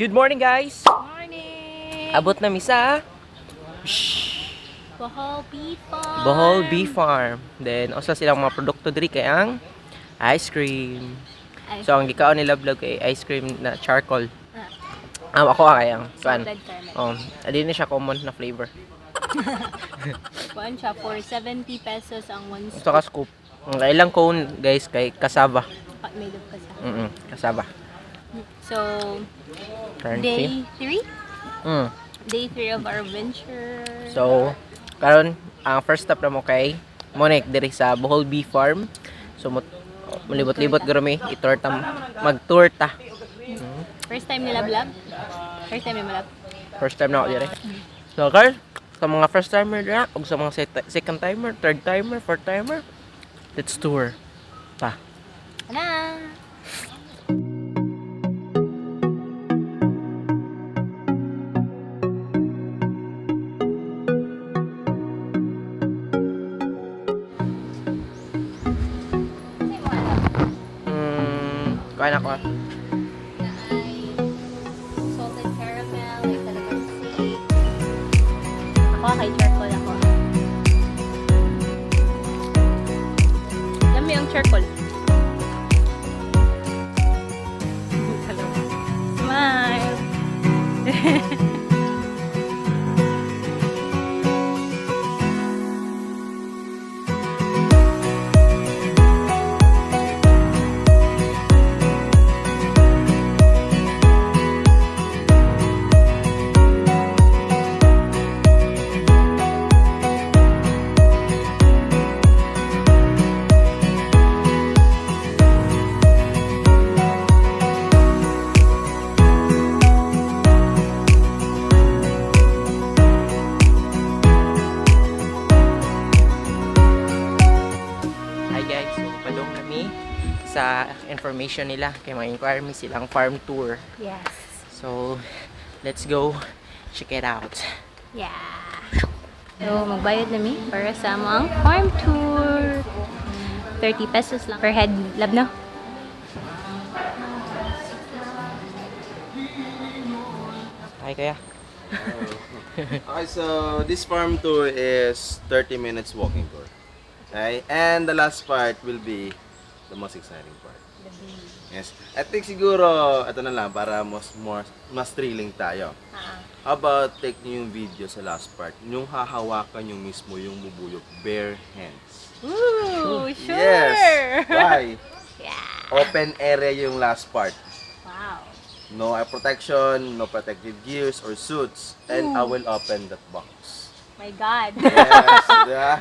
Good morning, guys! Morning! Abot na mi sa Bohol Bee Farm. Bohol Bee Farm. Then, usa silang mga produkto diri kay ang ice cream. Ay. So, ang gikaon ni Love Love kay ice cream na charcoal. Ah. Ah, ako kay ang kuan. Salted caramel. Oh, adi ni siya common na flavor. Kuan siya for 70 pesos ang one Usa ka scoop. Ang ilang cone, guys, kay cassava. scoop made of cassava. Cassava. So, Crunchy. day 3? Day 3 of our adventure. So, karon ang first stop na mo kay Monique diri sa Bohol Bee Farm. So, mulibot-libot guro mi, i-tour ta, mag-tour ta. First time nila vlog? First time nila vlog? First time na ako diri. So, guys, sa mga first timer dira ug sa mga second timer, third timer, fourth timer, let's tour. Ta. Ana! Kuha na ko. Na ay salted caramel, like talagang steak. Ako, kay charcoal ako. Dami ang charcoal. Smile! Hi guys, so padong kami sa information nila kay mga inquire mi silang farm tour. Yes. So, let's go check it out. Yeah. So, magbayad na mi para sa among farm tour. 30 pesos lang per head. Lab no? Hi kaya. Okay, so this farm tour is 30 minutes walking tour. Okay? And the last part will be the most exciting part. Yes. I think siguro, ito na lang para mas more, mas thrilling tayo. How about take niyo yung video sa last part? Yung hahawakan yung mismo yung bubuyog bare hands. Ooh, sure! Yes. Why? Yeah. Open area yung last part. Wow. No eye protection, no protective gears or suits, and I will open that box. My God. Yes, diba?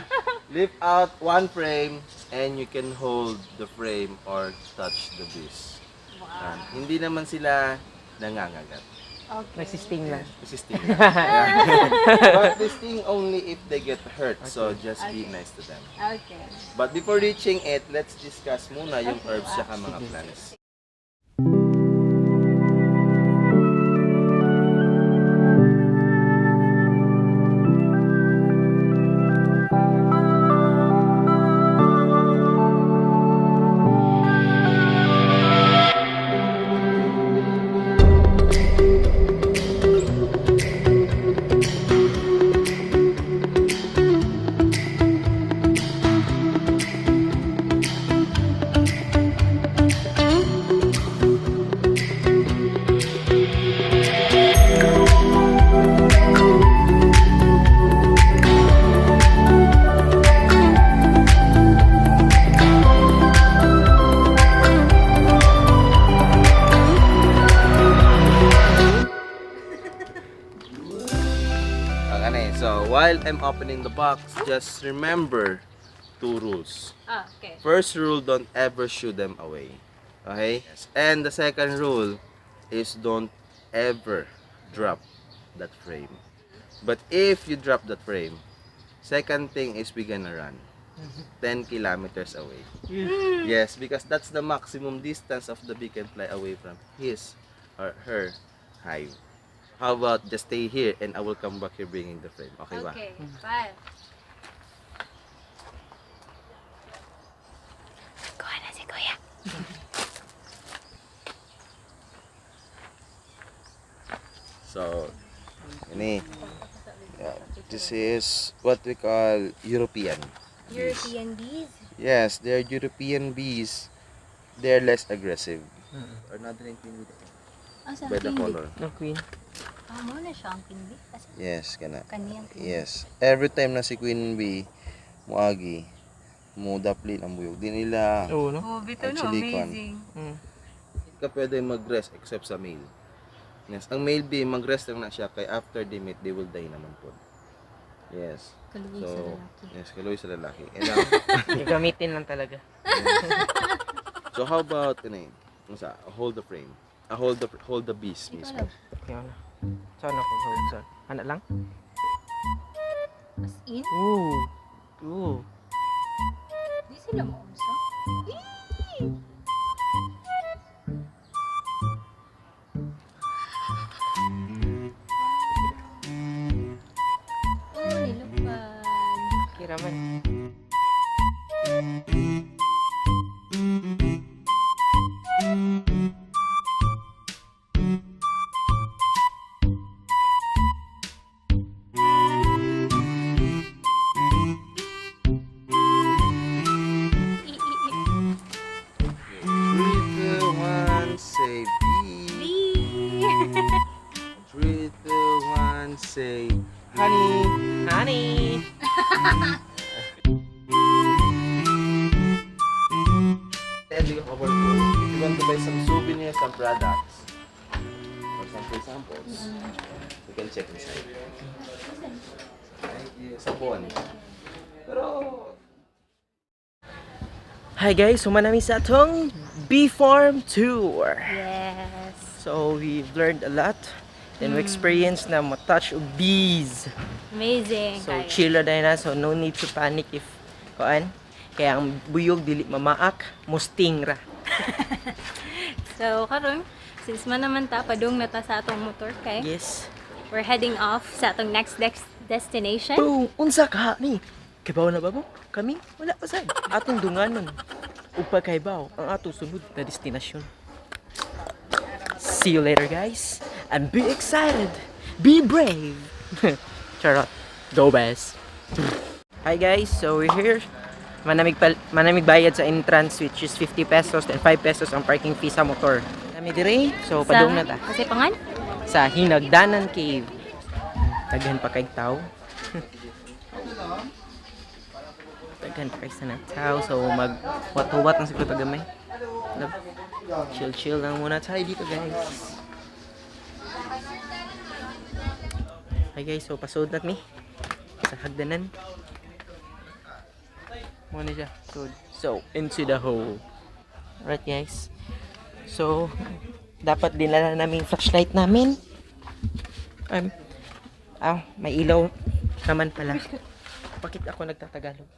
Leave out one frame and you can hold the frame or touch the bees. Wow. Hindi naman sila nangangagat. Okay. Nagsisting lang. Kasi sting lang. Yeah. But they sting only if they get hurt, so just be nice to them. Okay. But before reaching it, let's discuss muna yung herbs tsaka mga plants. Okay, so while I'm opening the box, just remember two rules. Ah, okay. First rule, don't ever shoo them away. Okay? And the second rule is don't ever drop that frame. But if you drop that frame, second thing is we gonna run 10 kilometers away. Yes, because that's the maximum distance of the bee can fly away from his or her hive. How about just stay here and I will come back here bringing the frame. Okay ba? Okay. Bye. Kuha na si Kuya. Ni. Yeah, this is what we call European bees. European bees. Yes, they're European bees. They're less aggressive. Or not rin queen bee Asa by the queen bee? color. No, queen. Ah, mo na siya ang queen bee. Asa Yes, kana. kaniyang queen bee. Yes. Every time na si Queen Bee muagi, mo daplin ang buyog. Di nila Oo, no? Oh, bitaw no, actually kwan. amazing. Ka pwede mag-rest except sa male. Yes, ang male bee mag-rest lang na siya kay after they mate they will die naman po. Yes. Kaluoy So, sa lalaki. yes, kaluoy sa lalaki. And now, Gagamitin lang talaga. So how about ano yun? Unsa? Hold the frame. Hold the bees Ikaw mismo. lang. Okay, na. Saan ako? Hold, saan? Ana lang? As in, Ooh. Ooh. di sila maumsa. Eee! Oh, nilupad. Kira man. I, i, i. Three, two, one, say bee. Bee! Three, two, one, say honey. Honey! Ending of our tour. If you want to buy some souvenirs, some products, or some free samples, you can check inside. Thank you. Sabon. Pero Hi guys, human sa atong Bee Farm Tour. Yes. So we've learned a lot and we experienced na mo-touch og bees. Amazing. So kayo. chill ra na, so no need to panic if kuan. Kaya ang buyog dili mamaak, musting ra. So, karon, since man naman ta, padung na ta sa atong motor kay, Yes. we're heading off sa atong next destination. Boom! Unsa ka ni? Kibaw na ba mo? Kami? Wala pa sad. Atong dunganon. Ug pagkaibaw ang atong sunod na destinasyon. See you later guys. And be excited. Be brave. Charot. Go best. Hi guys, so we're here. Manamig, manamig bayad sa entrance which is 50 pesos and 5 pesos ang parking fee sa motor. Kami dire, so padung na ta Kasi pangan? sa Hinagdanan Cave. Daghan pa kay tao. Daghan pa kay sa tao. So mag wat-wat ang siguro gamay. Chill chill lang muna tayo dito guys. Hi guys, so pasod na mi sa hagdanan. Muna siya. Sud. So, into the hole. Right guys. So, dapat dinala namin yung flashlight namin. May ilaw naman pala. Bakit ako nagtatagalog?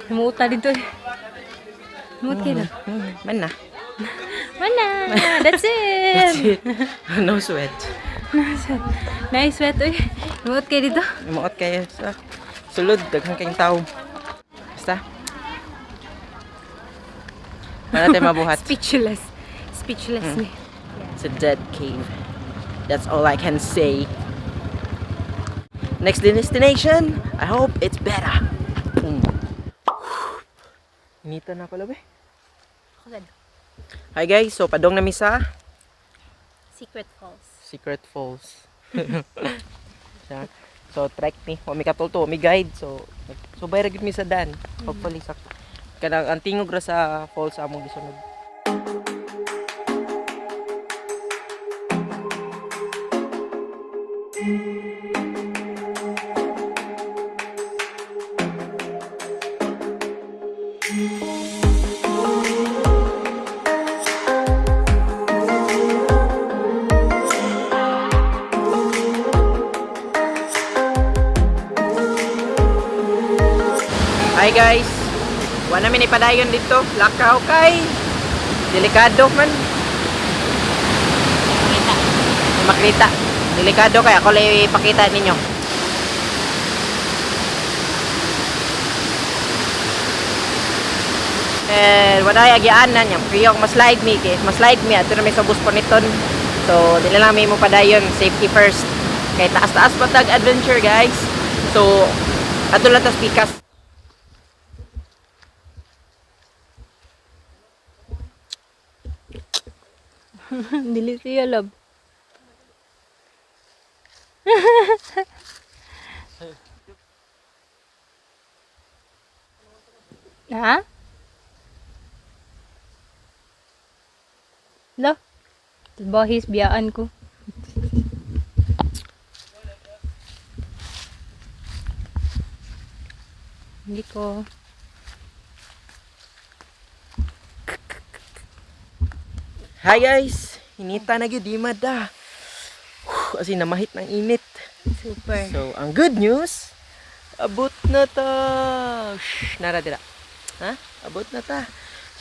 Himuta dito eh. Himut kayo na. Man na. Wala! That's it! That's it. No sweat. Nice sweat uy. Himut kayo dito. Imuot kayo sa sulod. Daghan kayong tao. Basta. Wala tayo mabuhat. Speechless. Speechless me. It's a dead cave. That's all I can say. Next destination, I hope it's better. Boom. Inita na pala ba? Ako sad. Hi guys, so padong na mi sa Secret Falls. Secret Falls. So trek mi, wa mi katulto, wa mi guide. So subay ra gyud mi sa dan. Hopefully sa kanang ang tingog ra sa falls among gisunod. Hi guys. Wa na mi ni padayon dito. Lakaw kay delikado man. Kita. Makita. Delikado kaya ako lang ipakita ninyo. Eh, wala agianan niya. Priyok mas-slide mi kay mas-slide mi ato na may sa bus paniton. So, dili lang may mo padayon, safety first. Kay taas-taas pa tag adventure, guys. So, ato lang tas pikas. Dili siya, love. Ha? Lo? Bohis, biyaan ko. Hindi ko. Hi guys! Inita na gyud di mada. As in, namahit ng init. Super. So, ang good news, abot na ta. Shh, nara dira. Ha? Abot na ta.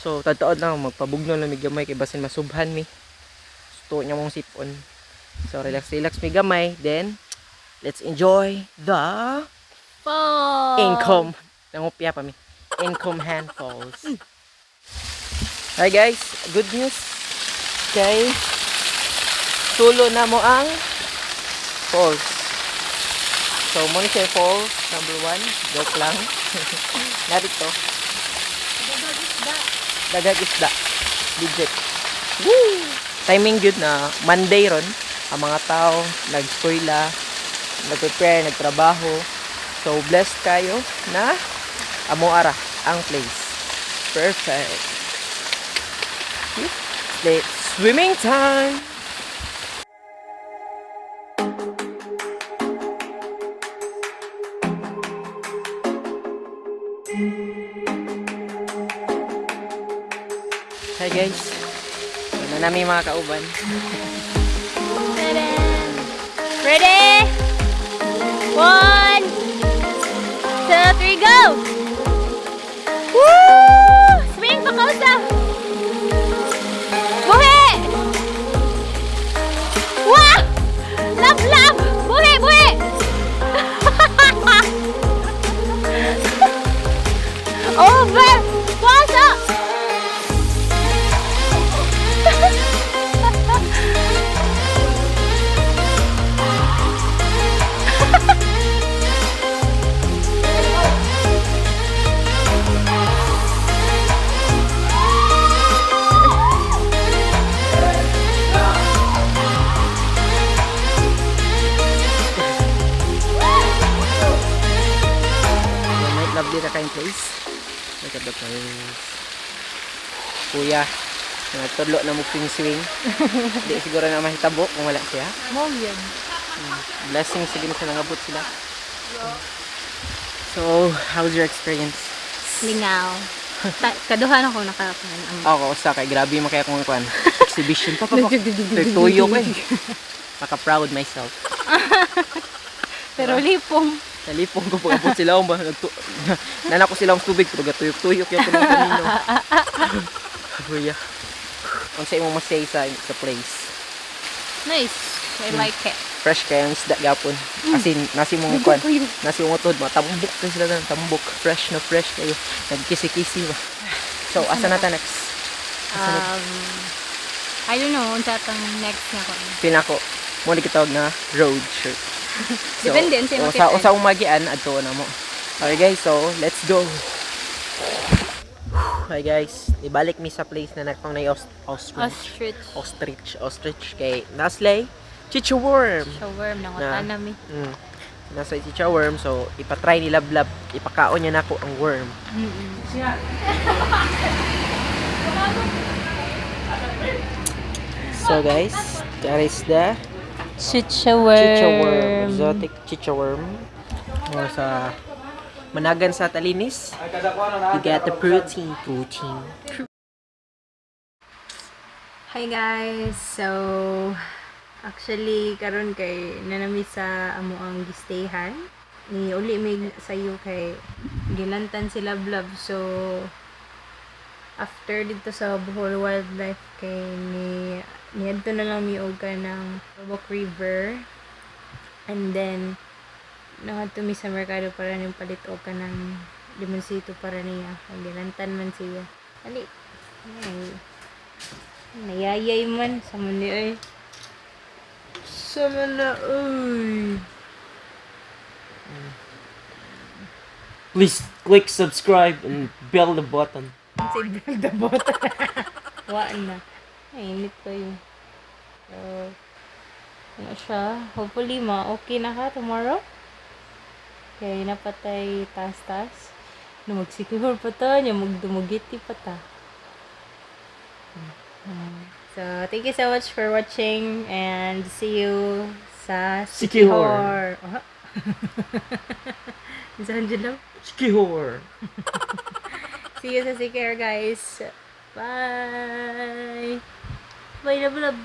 So, tataod lang magpabugno lang mi gamay kay basin masubhan mi. Gusto niya mong sipon. So, relax relax mi gamay, then let's enjoy the Fall! income. Nangupya pa mi. Income handfuls. Hi guys, good news. Kay tulo na mo ang falls. So, mo ni siya falls number 1. Joke lang. Narito. Dagag isda. Legit. Woo! Timing good na Monday ron. Ang mga tao nag-eskwela, nag-prepare, nagtrabaho. So, blessed kayo na amo ara ang place. Perfect. Let's swimming time! Hi guys. Ano namin mga kauban. Ta-da! Ready? 1, 2, 3, go! Woo! Swing pa kausa! Buhi! Wow! Love, love! Buhi, buhi! Over! Pasa! May lovely na kayong place. Look at the place. Kuya, nagtudlo na mo swing swing. Di siguro na mahitabo kung wala siya. Mo yun. Blessing sige na sa nangabot sila. So, how's your experience? Lingaw. Kaduhan ako nakakuan ang Ako, usa kay grabe man kaya kung kuan. Exhibition pa pa. Tuyo ko eh. Maka-proud myself. Pero lipong. Nalipong ko pag abot sila akong ba nana ko sila ang tubig pero gatuyok-tuyok yung kunong kanino. Kuya. Unsa imong masay sa place? Nice. I like it. Fresh kay ang isda gapon. As in, nasi mong kuan. Nasi mong utod, matambok kay sila tanan, tambok. Fresh na fresh kayo. Nagkisi-kisi ba. So, asa na ta next? Asa na? I don't know unsa tang next nga ko. Pinako mo ni gitawag na road trip. So, Depende, unsay usa makita. usa umagian adto na mo. Okay guys, so let's go. Hi guys, ibalik mi sa place na nakpang na ostrich. Ostrich. Ostrich, ostrich kay Naslay chicha worm. Shawarm nang na mi. Nasa chicha worm, so ipatry ni Lablab, ipakaon niya nako ang worm. So guys, that is the Chicha worm. chicha worm, exotic chicha worm. Or sa Managan sa Talinis, you get the protein, protein. Hi guys. So actually karon kay nanami sa amo ang gistayhan. Ni uli may sayo kay gilantan sila Love. So After didto sa Bohol Wildlife kay ni niadto na lang mi og kanang Loboc River. And then nangadto mi sa merkado para ning palit og kanang limonsito para niya. Kay gilantan man siya. Ali. Ay. Nayayay man sa man ni ay. Sa man na oy. Please click subscribe and bell the button. Say bell the button. Wa na. Ay, init kayo. So, ano siya? Hopefully, ma-okay na ka tomorrow. Kay napatay tas-tas. No, magsikihor pa ta, nya magdumugiti pa ta. So, thank you so much for watching and see you sa Sikihor. Sikihor. Oh. Saan dyan lang? Sikihor. See you sa Sikihor, guys. Bye! Bye, love, love.